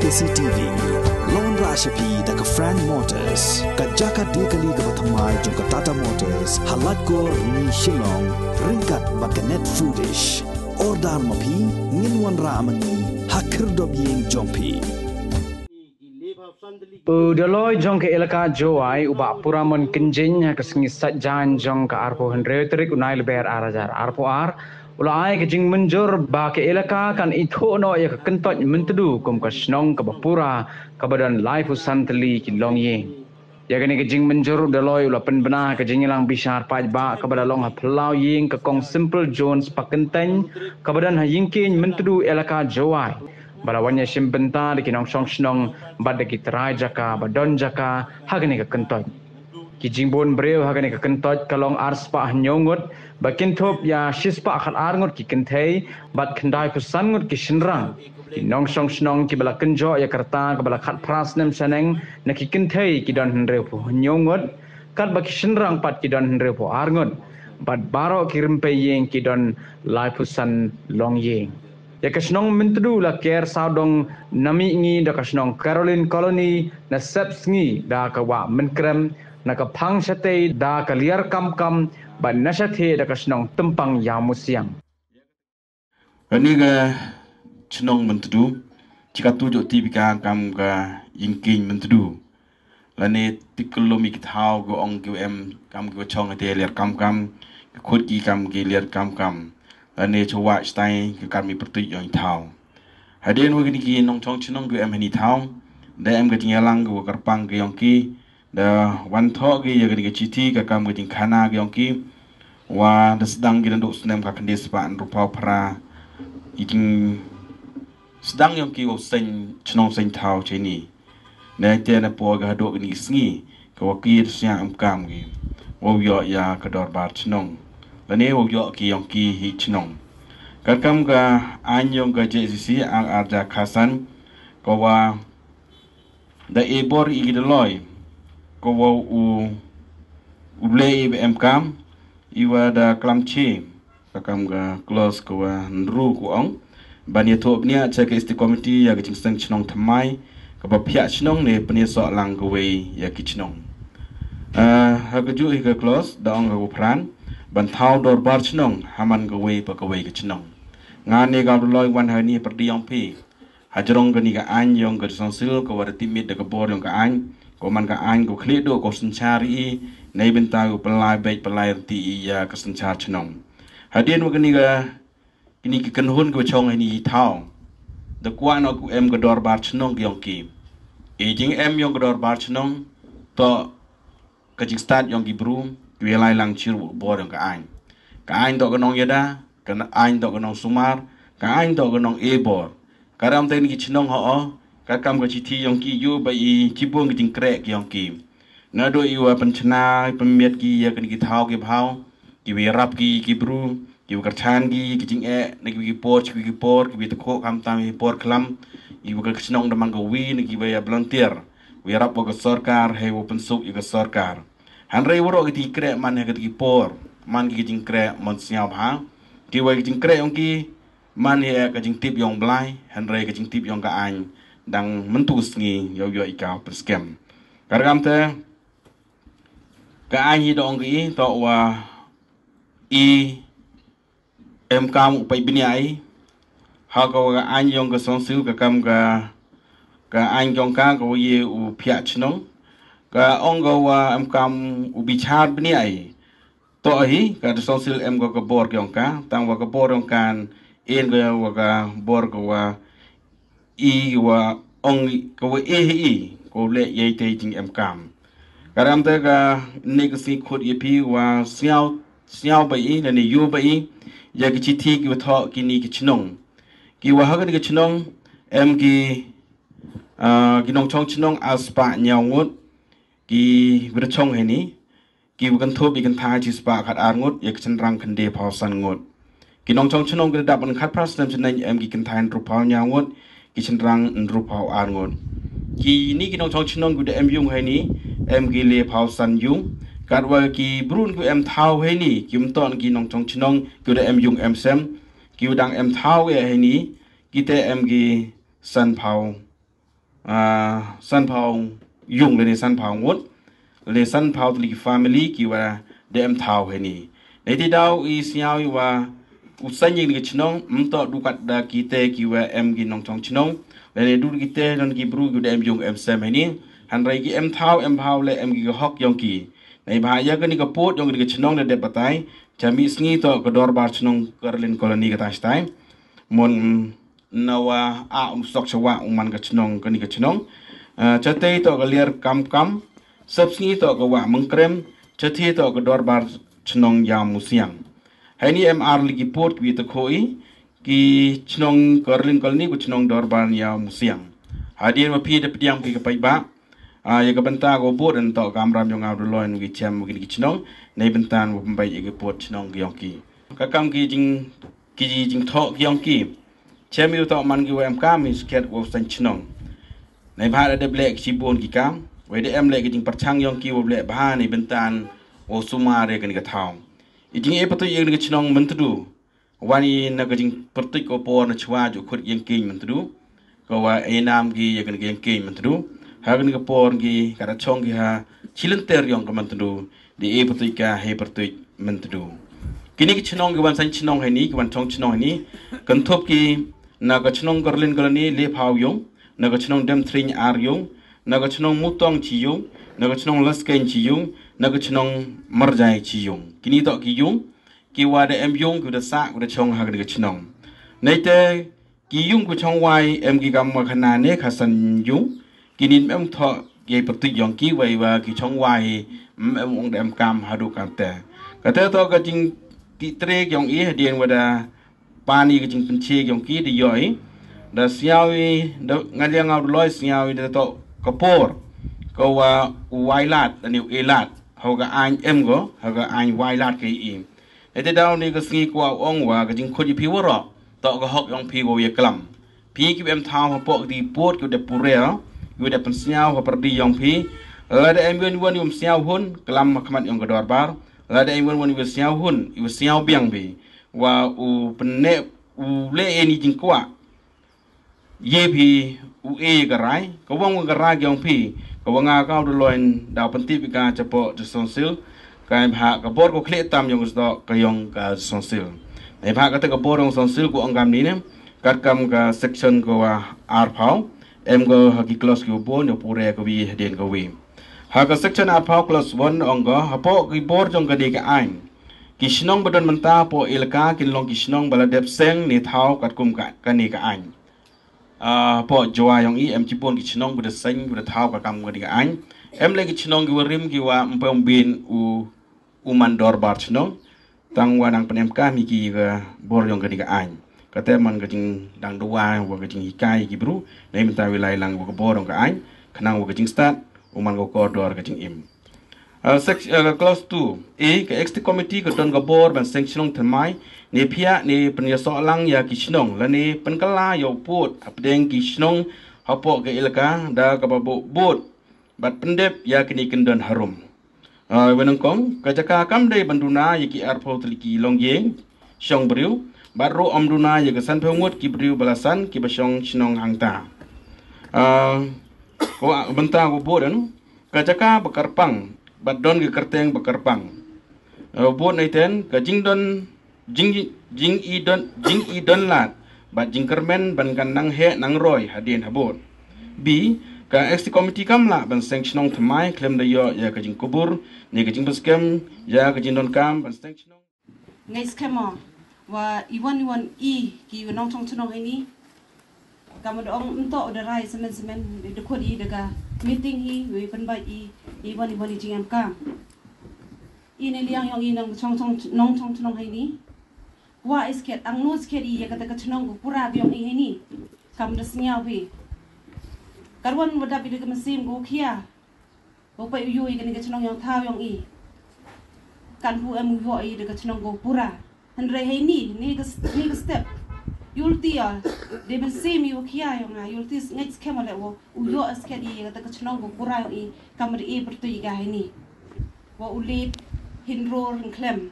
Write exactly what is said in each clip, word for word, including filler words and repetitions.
K C T V. Lawan rah sha phi da ka Frank Motors, ka jaka die kali kaba thymmai jong ka Tata Motors, ha Laitkor, Shillong, ryngkat bad ka Net Foodish. Order ma phi, ngin wanrah ma ngi ha khyrdop ïing jong phi. U Daloi jong ka Elaka Jowai, u Bah Puramon Kynjing, ha ka sngi Saitjaiñ jong ka arphew hynriew tarik u Naiïong Lber ar hajar arphew ar, u la ai ka jingmynjur ba ka Elaka kan ithuh noh ïa ka kyntoit Myntdu kum ka shnong kaba pura, kaba don laiphew san tylli ki longïing. Ïa kane ka jingmynjur u Daloi u la pynbna ha ka jingïalang bishar paidbah kaba la long ha phyllaw ïing ka Kong Simple Jones Pakyntein, kaba don ha Ïingkieñ Myntdu Elaka Jowai, ba la wan ïashim bynta da ki nongshong shnong bad da ki trai jaka ba don jaka ha kane ka kyntoit. Ki jingbun briew ha kane ka kyntoit ka long arspah hynñiew ngut, ba kynthup ïa shispah khatar ngut ki kynthei bad khyndaiphew san ngut ki shynrang. Ki nongshong shnong kiba la kynjoh ïa ka rta kaba la khatphra snem shaneng na ki kynthei ki don hynriewphew hynñiew ngut, katba ki shynrang pat ki don hynriewphew ar ngut, bad baroh ki rympei ïing ki don laiphew san longïing. Ïa ka shnong Myntdu la ker sawdong na mihngi da ka shnong Caroline Colony, na sepsngi da ka Wah Mynkrem, na ka Phangshatei da ka Liar Kamkam, bad na shathie da ka shnong Tympang Ïawmusiang. Kane ka shnong Myntdu, chi katto jong tip ïa ka kam ka Ïingkieñ Myntdu. Lane tip kyllum ïa ki thaw ki ong ki em kam ki wa chong hate Liar Kamkam, ki khot ki kam ki Liar Kamkam. Lane chwa stai ki kam i pyrtuit ïong i thaw. Hadien wa kini ki nongchong chnong ki em hani thaw, da em ka jingïalang ki wa kyrpang ki ïong ki, da wan thoh ki ïa kini ki chithi ka kam ki jingkhana ki ïong ki, wa da sdang ki da duk snem ka khyndai spah hynriewphew phra, i jing sdang ïong ki wa seng chnong seng thaw chini. Nangta na poi ka haduk kini ki sngi, ka wa ki da sñiang em kam ki. Wa ïoh ïa ka dorbar chnong. Lane wa ïoh ki ïong ki hi chnong. Katkam ka aiñ ïong ka J C C ar hajar khatsan, ka wa da e bor i ki Daloi, ka wa u, u leh i ba em kam, i wa da klam chi, ka kam ka clause ka wa hynru ka ong, ban ïathuh bniah cha ka S T committee ïa ka jingseng chnong thymmai, ka ba phiah chnong ne pynïasoh lang kawei ïa ki chnong. Ah, ha ka juh hi ka clause, da ong ka wa phran, ban thaw dorbar chnong, ha man kawei pa kawei ka chnong. Nga ne ka Daloi wan hani pyrdi ïong phi. Hajrong kani ka aiñ ïong ka Council ka wa da tipmit da ka bor ïong ka aiñ, ka wa man ka aiñ ka wa khlieh duh ka wa synshar i, nei bynta ka wa pynlai beit pynlai rynti i ïa ka synshar chnong. Hadien wa kani ka, kini ki kynhun ka wa chong hani i thaw. Da kwah noh ka wa em ka dorbar chnong ki ïong ki. E jingem ïong ka dorbar chnong, to ka jingstad ïong ki bru, ki wa lai lang chi ruh ka bor ïong ka aiñ. Ka aiñ to ka nongïada, ka aiñ to ka nongsumar, ka aiñ to ka nong e bor. Ka ram te ni ki chnong ho o, ka kam ka chithi ïong ki ïoh ba i chibun ki jingkreh ki ïong ki. Naduh i wa pynchna, pynmiat ki ïa kini ki thaw ki bhaw, ki wa rap ki ki bru, ki wa kyrchan ki ki jingeh, na ki wa ki por, ki wa ki por, ki wa tkhot kam tam ki por khlam, ki wa ka chnong da man ka wi, na ki wa ïa volunteer. Wa rap wa ka sorkar, hei wa pynsuk ïa ka sorkar. Hynrei waroh ki jingkreh man ha ki por, man ki jingkreh man sñiaw bha. Ki wa ki jingkreh ïong ki, man ha ka jingtip ïong Blai, hynrei ka jingtip ïong ka aiñ, dang mynta sngi ïoh ïoh i ka pynskhem. Ka rukom te, ka aiñ hi da ong ka i, to wa i em kam u peit bniah i, ha ka wa ka aiñ ïong ka Council ka kam ka, ka aiñ ïong ka, ka wa ye u phiah chnong, ka ong ka wa em kam u bichar bniah i, to hi, ka Council em ka ka bor ïong ka, tang wa ka bor ïong ka, en ka wa ka bor ka wa i wa ong ka wa e hi i, ka wa leh ïa i te jingem kam. Ka ram te ka ne ka sngi khot ïa phi wa sñiaw, sñiaw ba i, lane ïoh ba i, ïa ki chithi ki wa thoh kini ki chnong. Ki wa ha kini ki chnong, em ki, ah, ki nongchong chnong arspah hynñiew ngut, ki wa da chong hani, ki wa kynthup ïa ki kynthai chispah khatar ngut, ïa ki shynrang khyndaiphew san ngut. Ki nongchong chnong ki da dap ban khatphra snem shaneng em ki kynthai hynriewphew hynñiew ngut, ki shynrang hynriewphew ar ngut. Kini ki nongchong chnong ki da em yung hani, em ki laiphew san yung. Katwa ki bru ki em thaw hani, ki ym don ki nongchong chnong ki da em yung em sem, ki wa dang em thaw ïa hani, ki te em ki sanphew ah, sanphew yung lane sanphew ngut, lane sanphew tylli ki family kiwa da em thaw heini. Neitæ daw i sngew i wa u seiñ ïa kani ka chnong ym toh du kat da kitæ kiwa em ki nongchong chnong, lane du da kitæ don ki bru kiwa da em yung em sem heini. Hynrei ki em thaw em bha leh em ki ka hok yong ki. Neibhah ïa kani ka pud yong kani ka chnong da dep batai, cha mih sngi toh ka dorbar chnong Kerlin Colony ka tang shatai. Mon nawa a u sok chawa u man ka chnong kani ka chnong. Ah, chatei toh ka Liar Kamkam, sep sngi toh ka Wah Mengkrem, chatei toh ka dorbar chnong Ïawmusiang. Heini em ar tylli ki pud kiwi te khoi, ki chnong Kerlin Colony, ka chnong dorbar Ïawmusiang. Hadien wa phi da pdiang phi ka paidbah, ah, ïa ka bynta ka bud, yn toh kamram yong nga u Doloi wi chem wa kini ki chnong, nei bynta wa pynbeit ïa ki pud chnong ki yong ki. Ka kam ki jing, ki jingthoh ki yong ki. Chem ïa u toh man ki wa em kam i sket wa u seiñ chnong. Neibhah da dep leh ki chibun ki kam, wei da em leh ki jingpyrchang yong ki wa leh bha nei bynta wa sumar ïa kani ka thaw. I jing e patu ïa kani ka chnong Myntdu. Wan i na ka jingpyrtuid ka por na chwa ju khut ïeng keiñ Myntdu. Ka wa e nam ki ïa kani ka ïeng keiñ Myntdu. Ha kani ka por ki ka da chong ki ha chilynter yong ka Myntdu. Di e pyrtuid ka he pyrtuid Myntdu. Kini ki chnong ki wan seiñ chnong heini, ki wan chong chnong heini. Kynthup ki na ka chnong Kerlin Colony le phaw yung, na ka chnong Demthring ar yung, na ka chnong Mutong chi yung, na ka chnong Laskeiñ chi yung, na ka chnong Marjai chi yung. Kini toh ki yung kiwa da em yung, kiwa da sah, kiwa da chong ha kani ka chnong. Neitæ ki yung kiwa chong wai em ki kam wa khana ne khasan yung. Kini em thoh ki pyrtuid yong ki wei wa ki chong wai em, em ong da em kam haduh kamtæ. Katæ toh ka jingtih trei yong i hadien wa da pan i ka jingpynche yong ki da ïoh i. Da sngew i, da nga liang nga u Doloi sngew i da toh ka por ka wa u Wailad, da ni u Elad. Hawa ka aiñ em ko, hawa ka aiñ Wailad ka i. Neitæ daw ni ka sngi kwah ong wa ka jingkhut ïa phi waroh toh ka hok yong phi wow ïaklam. Phi kiwa em thaw hapoh kiti ki pud kiwa da pure, kiwa da pynsngew ha pyrdi yong phi. Lada em iwon iwon iwym sngew hun, klam ha khmat yong ka dorbar. Lada em iwon iwon iwa sngew hun, iwa sngew biang phi. Wa u pynneh u leh ïa ini jingkwah. Ye phi u e ka rai, ka wang wa ka rai yong phi, ka wa nga ka u Doloi daw pyntip ka chapoh Jong Council, ka bha ka bor ko khlieh tam yong ka sdok ka yong ka Jong Council. Neibhah katæ ka bor yong Jong Council ko ong kamni ne, katkam ka section ko wa arphaw, em ko ha ki clause ki wa bun, yow pure ka wi hadien ka wi. Ha ka section arphaw clause one ong ko, hapoh ki bor yong kani ka aiñ. Ki shnong ba don mynta hapoh elaka kin long ki shnong ba la dep seng ne thaw katkum ka, kani ka aiñ. Ah, hapoh Jowai yong i em chibun ki shnong ba da seng, ba da thaw ka kam kani ka aiñ. Em leh ki shnong ki wa rim ki wa ym pynbin u, u man dorbar shnong. Tang wa nang pynem kam ïa ki ka bor yong kani ka aiñ. Katæ man ka jingdang dawa wa ka jinghikai ki bru. Nei mynta wi lai lang wa ka bor yong ka aiñ. Khnang wa ka jingstad u man ka kordor ka jingim. Ah, sec-, ah, clause two A, ka executive committee ka don ka bor ban seng shnong thymmai, ne phiah ne pynïasoh lang ïa ki shnong, lane pynkylla ïa u pud hapdeng ki shnong hapoh ka elaka, da kaba bud, bud bad pyndep ïa kini kyndon harum. Ah, wa nyngkong, ka jaka kam dei ban duna ïa ki arphaw tylli ki longïing shong briew, bad ruh ym duna ïa ka sanphew ngut ki briew ba la san kiba shong shnong hangta. Ah, ka wa-, bynta ka bud, ka jaka ba kyrpang, bad don ka kyrteng ba kyrpang. Eh, bud neitæ, ka jingdon, jing, jing i don, jing i don lad, bad jingkyrmen ban kan nang heh nang roi hadien habud. B, ka executive committee kam lah ban seng shnong thymmai khlem da ïoh ïa ka jingkubur, ne ka jingpynskhem, ïa ka jingdonkam ban seng shnong. Ngi skhem o wa iwon iwon i ki nongchong chnong heini. Kam da ong ym toh da rai semen semen, da khot i da ka meeting hi, wei pynbeit i, iwon iwon i jingem kam. I ne liang yong i nongchong chong, nongchong chnong heini. Wa i sket, angno sket i ïa kata ka chnong ka pura ka yong i heini. Kam da sngew phi. Katwon wa dap i da ka mynsiem ka khia. Wow peit u yoh i kani ka chnong yong thaw yong i. Kan pu em u yoh i da ka chnong ko pura. Hynrei heini, ni ka s-, ni ka step. Yulti ya, de ben simi u khia yong a, yulti s-, ngait skhem ale wo, u yoh sket i, kata ka chnong ko pura yong i, kam da e pyrtuit ka heini. Wa u leit, hynror, hynklem.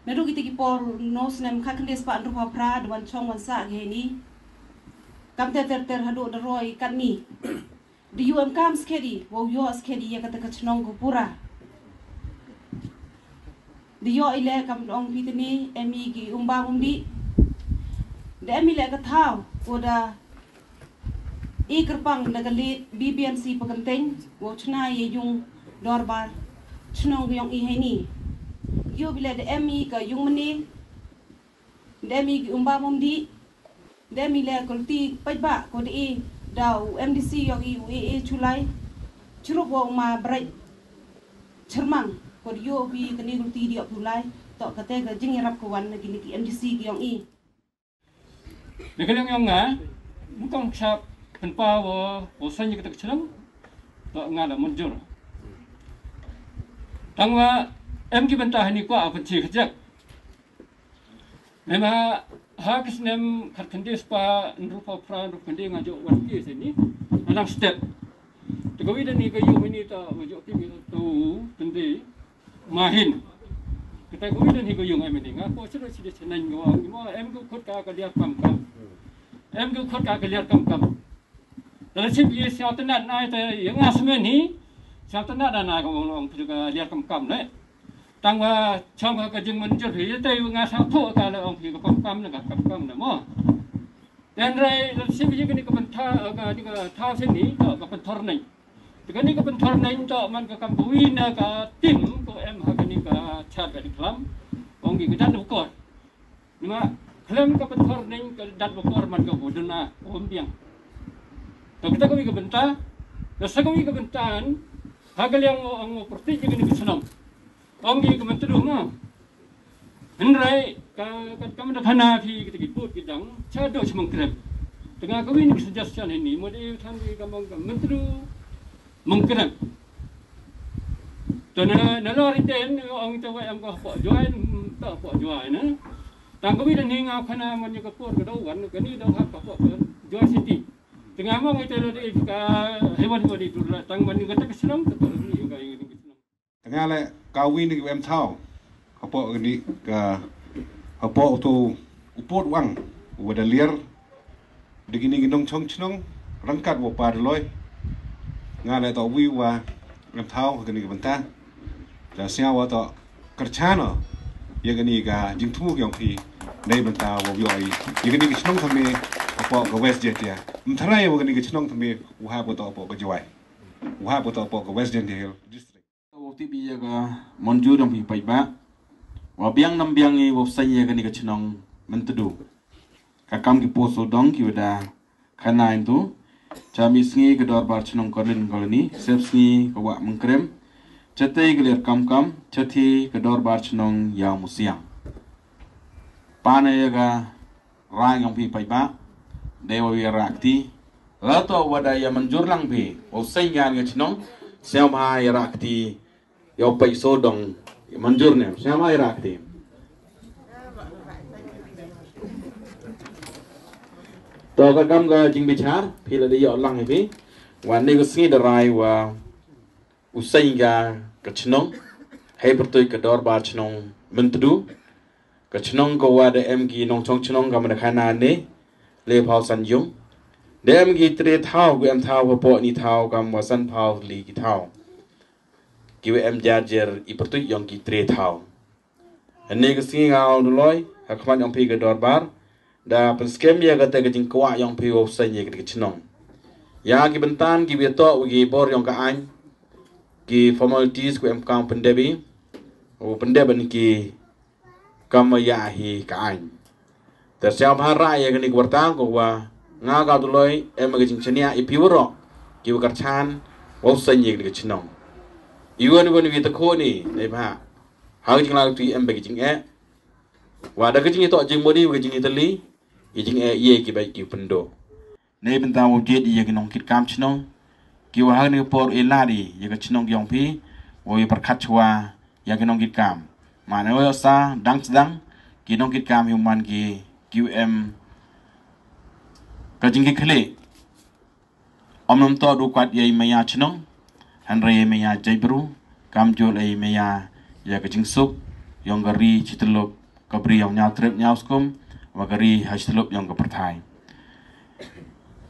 Naduh kita ki por, no snem, ka kynde spah hynriew phew phra, da wan chong wan sah ka heini. Kam ter ter ter haduh da roi katni. Da ïoh em kam skedi, wow ïoh skedi ïa kata ka chnong ko pura. Da ïoh i leh kam da ong phi tani, em i ki umba umdi. Da em i leh ka thaw, ko da i kyrpang da ka leit B B N C Pakenteng, wow chna ïa yung dorbar chnong ka yong i heini. Ïoh bi leh da em i ka yung mane, da em i ki umba umdi, da em i leh ka lynti paidbah, ko da i da u M D C yong i u A A Chulai, chirup wa u ma Bret Chyrmang, ko da ïoh bi kani ka lynti da ïoh Chulai, to kata ka jingïarap ka wan na kini ki M D C ki yong i. Na ka liang yong nga, mutong sap pynpaw wa, wa seng ïa kata ka chnong, to nga la mynjur. Tang wa em ki bynta hani kwah pynchi khajak. Namar ha ki snem khatkhyndai spah hynriewphew phra hynriewphew khyndai nga jooh wan ki sini. Nga dang step. Te kawei dang hi ka yung ini ta nga jooh ki mi tu tende mahin. Kata kawei dang hi ka yung em ini nga ko sida sida senang nga wa em ko khot ka ka liar kam kam. Em ko khot ka ka liar kam kam. Lada sip ïa siaw tynat na ïa te ïa nga smen hi. Siaw tynat na na ka ong ong phi ka liar kam kam le. Tang wa chong ka jingmynjur hi ïa te ïa nga siaw thoh ka le ong phi ka kam kam na ka kam kam na mo. Ten rai lada sip ïa kani ka pynta ka ni ka thaw sini ka ka pynthor neng. Te kani ka pynthor neng to man ka kam ka wi na ka tim ko em ha kani ka chat ka diklam. Ong ki ka dan ko. Nima khlem ka pynthor neng ka dat bakor man ka ko duna ko biang. To kita kawei ka bynta, da sa kawei ka bynta ha ka liang ngo ngo perti ji kini ka chnong. Ong ji ka mentru ma. Hynrai ka ka ka man da khana phi kita ki put ki dang cha do chmang krem. Tengah kawei ni suggestion ini mo de than di ka mong ka mentru mong krem. To na na lor iten ong ta wa em ko po join ta po join na. Tang kawei da ni nga khana man ka por ka do wan ka ni do ha ka por ka Jowai City. Tengah mo ngi te lo di ka hewan hewan di dur la tang man ka ta ka shnong ka por ni ka ni ka shnong. Tengah le kawei ni em thaw. Hapoh ka ni ka hapoh tu upot wang wa da liar. Di kini ki nongchong chnong rangkat wa pa Daloi. Nga le to wi wa ngam thaw ha kani ka bynta. Da sia wa to kyrchan o ïa kani ka jingthmu ki ong phi. Dei bynta wa wi ïa kani ka chnong thymme hapoh ka West Jaintia. Mtharai wa kani ka chnong thymme wa ha wa to hapoh ka Jowai. Wa ha wa to hapoh ka West Jaintia Hills District. Wa ti bi ïa ka monjur ong phi paidbah. Wa biang nam biang i wa seng ïa kani ka chnong Myntdu. Ka kam ki poso dong ki wa da khana yntu. Cha mi sngi ka dorbar chnong Korlin Colony, sep sngi ka wah Mengkrem. Chatei ka lir kam kam, chatei ka dorbar chnong Ïaw Musiang. Pana ïa ka rai ngam phi paidbah. Dei wa wi rak ti. La to wa da ïa manjur lang phi. Wa seng ïa nga chnong. Sep ha ïa rak ti. Ïa u pei so dong manjur ne. Sha mai rak ti. To ka kam ka jingbichar phi la dei ïa lang hi phi. Wan ni ka sngi da rai wa u seng ka ka chnong. Hei pertui ka dorbar chnong Myntdu. Ka chnong ka wa da em ki nongchong chnong ka ma da khana ne. Le phaw san yung. Da em ki tre thaw ku em thaw ka po ni thaw kam wa san phaw li ki thaw. Ki wa em jar jer i pertui yong ki tre thaw. Hynne ka sngi nga ong Daloi ha khmat yong phi ka dorbar. Da pynskhem ïa kata ka jingkwah yong phi wa u seng ïa ka chnong. Ïa ki bynta ki wa toh wa ki bor yong ka aiñ. Ki formalities ku em kam pyndep i. U pyndep ban ki kam ïa hi ka aiñ. Te sha bha ra ïa kani ka warta ko wa nga ka Daloi em ka jingchania i phi waroh ki wa kyrchan wa u seng ïa kani ka chnong. I wan i wan wi ta kho ni nei bha. Ha ka jingla tu em ba ka jingeh. Wa da ka jingitoh jingmodi wa ka jingitali i jingeh ïa ki ba ki pyndo. Nei bynta wa u jied ïa ki nongkitkam chnong ki wa ha kani ka por i lad ïa ka chnong ki yong phi wa i pyrkhat chwa ïa ki nongkitkam. Mane wa sa dang sdang ki nongkitkam hi man ki ki em ka jingkikhlieh. Om nom to du kwat ïa i maya chnong. Hynrei ïa i maya jaitbru kam jul ïa i maya ïa ka jingsuk yong ka ri chitlup ka bri yong ñiaw trep ñiaw skum wa ka ri ha chitlup yong ka pyrthai.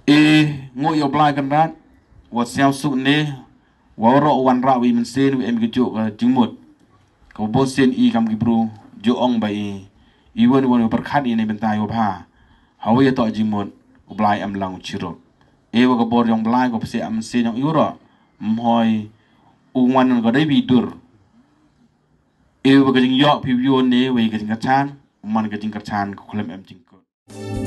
E, nguh ïa u Blai Kynrad, wat sngewsuk ne, wa u ruh u wanrah wi mynsiem wi em ki juh ka jingmut. Ka bun sien i kam ki bru, ju ong ba i, i wan wan u pyrkhat i ne bynta ïa u bha. Hawi ïa to jingmut, u Blai em lang u chirup. E wa ka bor jong Blai ko psi am sien jong i u ruh, mhoi, u wan ka dei bi dur. E wa ka jingïoh phi wi ne, wa ka jingkyrchan, man ka jingkyrchan, ko khlem em jingkut.